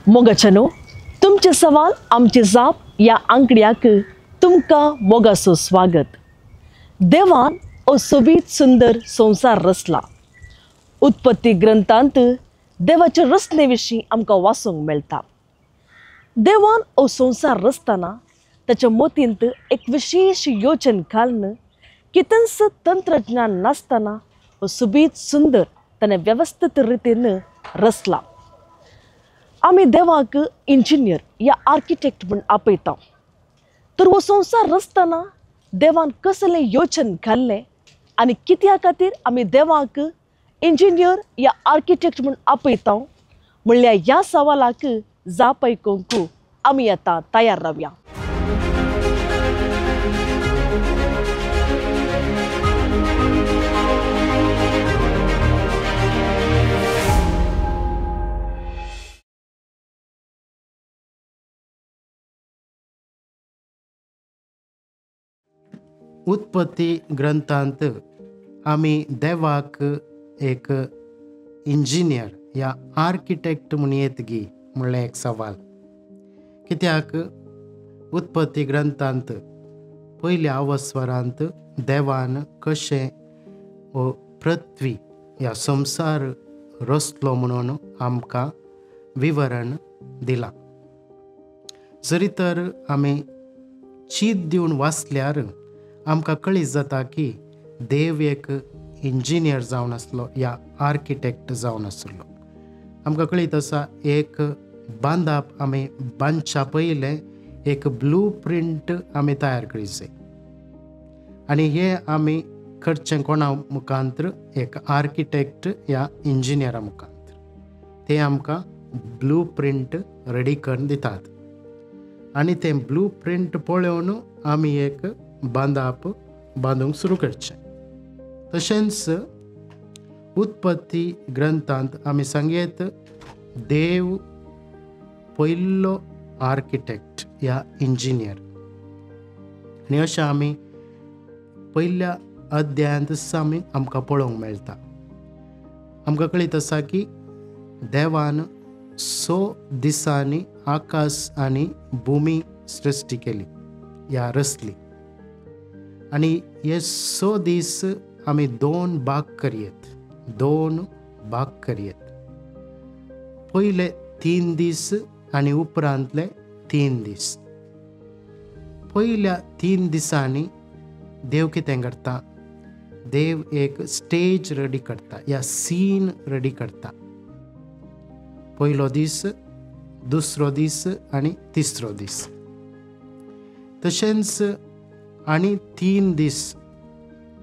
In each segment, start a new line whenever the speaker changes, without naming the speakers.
मोगाच्यानो, तुमचे सवाल आमचे जाप ह्या आंकड्याक तुमकां मोगाचो स्वागत। देवान हो सोबीत सुंदर संवसार रचला। उत्पत्ती ग्रंथांत देवाचे रचने विशीं आमकां वाचूंक मेळटा। देवान हो संवसार रचतना ताच्या मतींत एक विशेश योजन घालून कितेंच तंत्रज्ञान नासतना हो सोबीत सुंदर ताणें वेवस्थीत रितीन रचला। आमी देवाक इंजिनियर या आर्किटेक्ट म्हूण आपयता। तर हो संवसार रचतना देवान कसलें योजन घाल्लें आनी कित्या खातीर आमी देवाक इंजिनियर या आर्किटेक्ट म्हूण आपयता म्हणल्यार ह्या सवालाक जाप आयकूंक आमी आतां तयार रावया।
उत्पत्ती ग्रंथांत आमी देवाक एक इंजिनियर या आर्किटेक्ट म्हूण येत गी म्हणलें एक सवाल। कित्याक उत्पत्ती ग्रंथांत पयल्या अवस्वरांत देवान कशें हो पृथ्वी या संवसार रचलो म्हणून आमकां विवरण दिलां। जरी तर आमी चीत दिवन वाचल्यार आमकां कळीत जाता की देव एक इंजिनियर जावन आसलो या आर्किटेक्ट जावन आसलो। आमकां कळीत आसा एक बांदप आमी बांदच्या पयलें एक ब्लू प्रिंट आमी तयार करीत जाय आनी हें आमी करचें कोणा मुखांत्र, एक आर्किटेक्ट या इंजिनियरा मुखांत्र। ते आमकां ब्लू प्रिंट रेडी करून दितात आनी तें ब्लू प्रिंट पळोवन आमी एक बांदप बांदूंक सुरू करचें। तशेंच उत्पत्ती ग्रंथांत आमी सांगयत देव पयलो आर्किटेक्ट या इंजिनियर आनी अशें आमी पयल्या अध्यायांत आमी आमकां पळोवंक मेळटा। आमकां कळीत आसा की देवान 6 दिसांनी आकाश आनी भुमी सृश्टी केली या रचली आनी हे 6 दीस आमी 2 भाग करयत, 2 भाग करयत। पयले 3 दीस आनी उपरांतले 3 दीस। पयल्या 3 दिसांनी देव कितें करता, देव एक स्टेज रेडी करता या सीन रेडी करता। पयलो दीस, दुसरो दीस आनी तिसरो दीस। तशेंच आनी 3 दीस,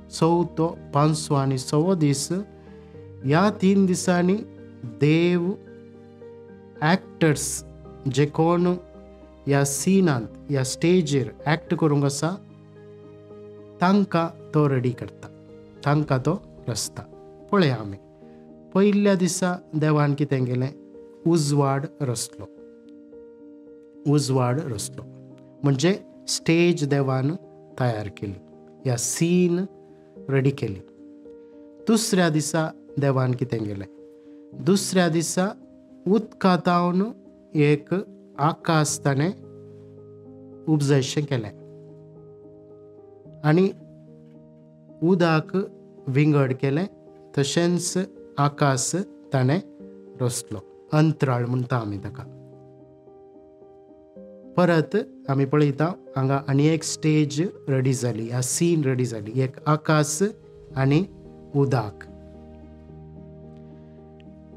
चवथो, पांचवो आनी सवो दीस, ह्या 3 दिसांनी देव एक्टर्स जे कोण ह्या सिनांत ह्या स्टेजीर एक्ट करूंक आसा तांकां तो रेडी करता, तांकां तो रचता। पळया आमी पयल्या दिसा देवान कितें केलें, उजवाड रचलो। उजवाड रचलो म्हणजे स्टेज देवान तयार केली या सीन रेडी केली। दुसऱ्या दिसा देवान कितें केलें, दुसऱ्या दिसा उदका तावन एक आकाश ताणें उपजयशें केलें आनी उदक विंगड केलें, तशेंच आकाश ताणें रचलो, अंतराळ म्हणटा आमी ताका। परत आमी पळयता हांगा आनी एक स्टेज रेडी जाली या सीन रेडी जाली, एक आकाश आनी उदक।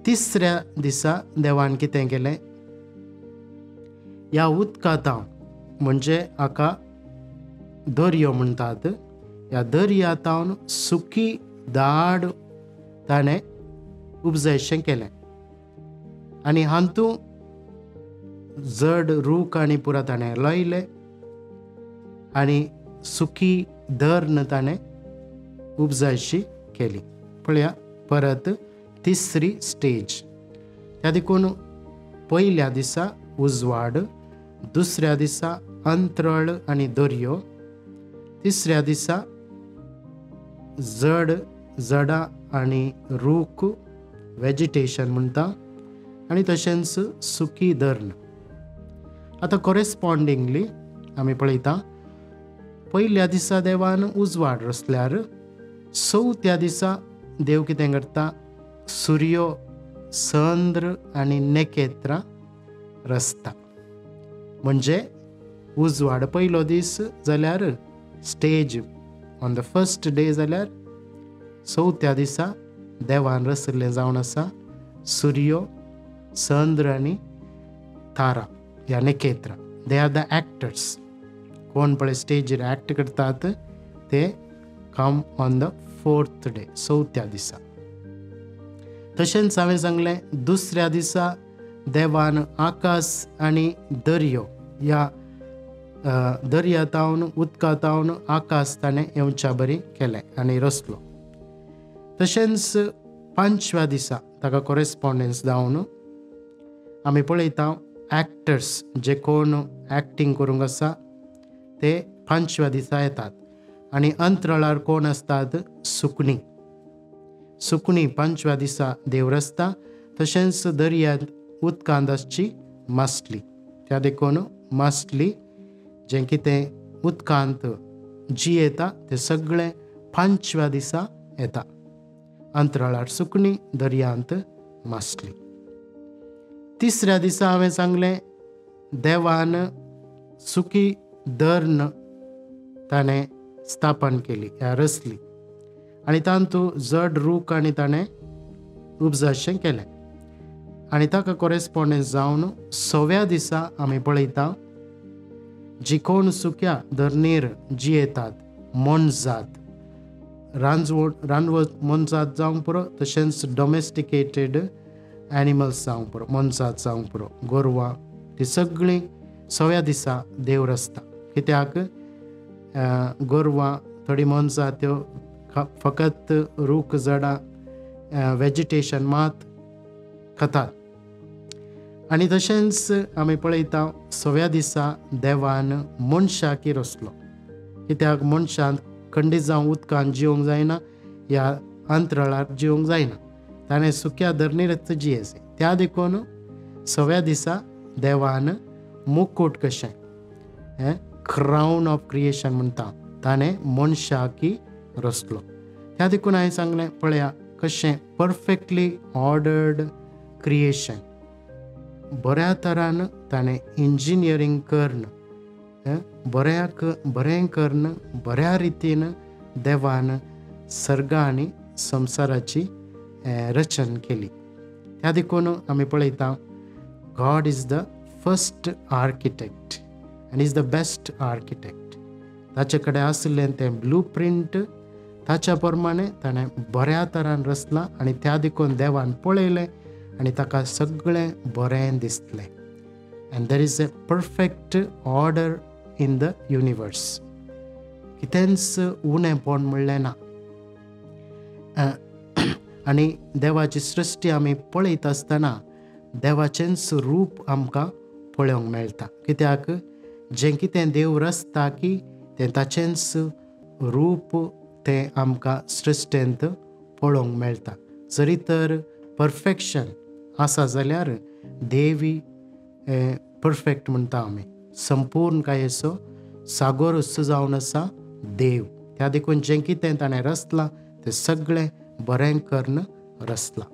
तिसऱ्या दिसा देवान कितें केलें, ह्या उदकांत म्हणजे हाका दर्यो म्हणटात, ह्या दर्यांत सुकी दाड ताणें उपजयशें केलें आनी हातूंत जड रूख आनी पुरा ताणें लायले आनी सुकी धर्ण ताणें उपजायशी केली। पळया परत तिसरी स्टेज। त्या देखून पयल्या दिसा उजवाड, दुसऱ्या दिसा अंतरळ आनी दर्यो, तिसऱ्या दिसा जड जडां आनी रूख वेजिटेशन म्हणटा आनी तशेंच सुकी धरण. आतां कॉरेस्पॉन्डिंगली आमी पळयता पयल्या दिसा देवान उजवाड रचल्यार चवथ्या दिसा देव कितें करता, सुर्यो चंद्र आनी नखेत्रां रचता. म्हणजे उजवाड पयलो दीस जाल्यार stage on the first day जाल्यार चवथ्या दिसा देवान रचिल्लें जावन आसा सुर्यो चंद्र आनी तारा ह्या नखेत्रां. They are the actors. कोण पळय स्टेजीर एक्ट करतात ते come on the fourth day, चवथ्या दिसा. तशेंच हांवें सांगलें दुसऱ्या दिसा देवान आकाश आनी दर्यो ह्या दर्या तावन उदका तावन आकाश ताणें येवच्या बरी केलें आनी रचलो. तशेंच पांचव्या दिसा ताका कॉरेस्पॉन्डन्स जावन आमी पळयता एक्टर्स जे कोण एक्टींग करूंक आसा ते पांचव्या दिसा येतात. आनी अंतराळार कोण आसतात, सुकणीं. सुकणीं पांचव्या दिसा देव रचता. तशेंच दर्यांत उदकांत आसची मासली, त्या देखून मासली जें कितें उदकांत जियेता तें सगळें पांचव्या दिसा येता. अंतराळार सुकणीं, दर्यांत मासली. तिसऱ्या दिसा हांवें सांगलें देवान सुकी धरण ताणें स्थापन केली ह्या रचली आनी तातूंत जड रूख आनी ताणें उपजाशें केलें. आनी ताका कॉरेस्पॉन्डन्स जावन सव्या दिसा आमी पळयता जी कोण सुक्या धरणीर जियेतात मोनजात, रानवट मोनजात जावंक पुरो, तशेंच डॉमेस्टिकेटेड एनिमल्स जावंक पुरो, मोनजात जावंक पुरो, गोरवां, ती सगळीं सव्या दिसा देव रचता. कित्याक गोरवां थोडी मोनजात त्यो फकत रूख झाडां वेजिटेशन मात खातात. आनी तशेंच आमी पळयता सव्या दिसा देवान मनशाक रचलो. कित्याक मनशान खंडीत जावं उदकान जिवंक जायना ह्या अंतराळार जिवंक जायना, ताणें सुक्या धरणीरच जियेचें. त्या देखून सव्या दिसा देवान मुकूट कशें हें क्रावन ऑफ क्रिएशन म्हणटा ताणें मनशाक रचलो. त्या देखून हांवें सांगलें पळया कशें परफेक्टली ऑर्डर्ड क्रिएशन, बऱ्या तरान ताणें इंजिनियरींग करून बरें करून बऱ्या रितीन देवान सर्गा आनी संवसाराची रचन केली. त्या देखून आमी पळयता God is the first architect and is the best architect. ताचे कडेन आशिल्लें तें ब्लू प्रिंट ताच्या प्रमाणे ताणें बऱ्या तरान रचलां आनी त्या देखून देवान पळयलें आनी ताका सगळें बरें दिसलें. And there is a perfect order in the universe. कितेंच उणेंपण म्हणलें ना. आनी देवाची सृश्टी आमी पळयता आसतना देवाचेंच रूप आमकां पळोवंक मेळटा. कित्याक जें कितें देव रचता की तें ताचेंच रूप तें आमकां सृश्टेंत पळोवंक मेळटा. जरी तर परफेक्शन आसा जाल्यार देवी परफेक्ट म्हणटा आमी, संपूर्ण कायेचो सागोर उत्सव जावन आसा देव. त्या देखून जें कितें ताणें रचलां तें सगळें बरें करून रचलां.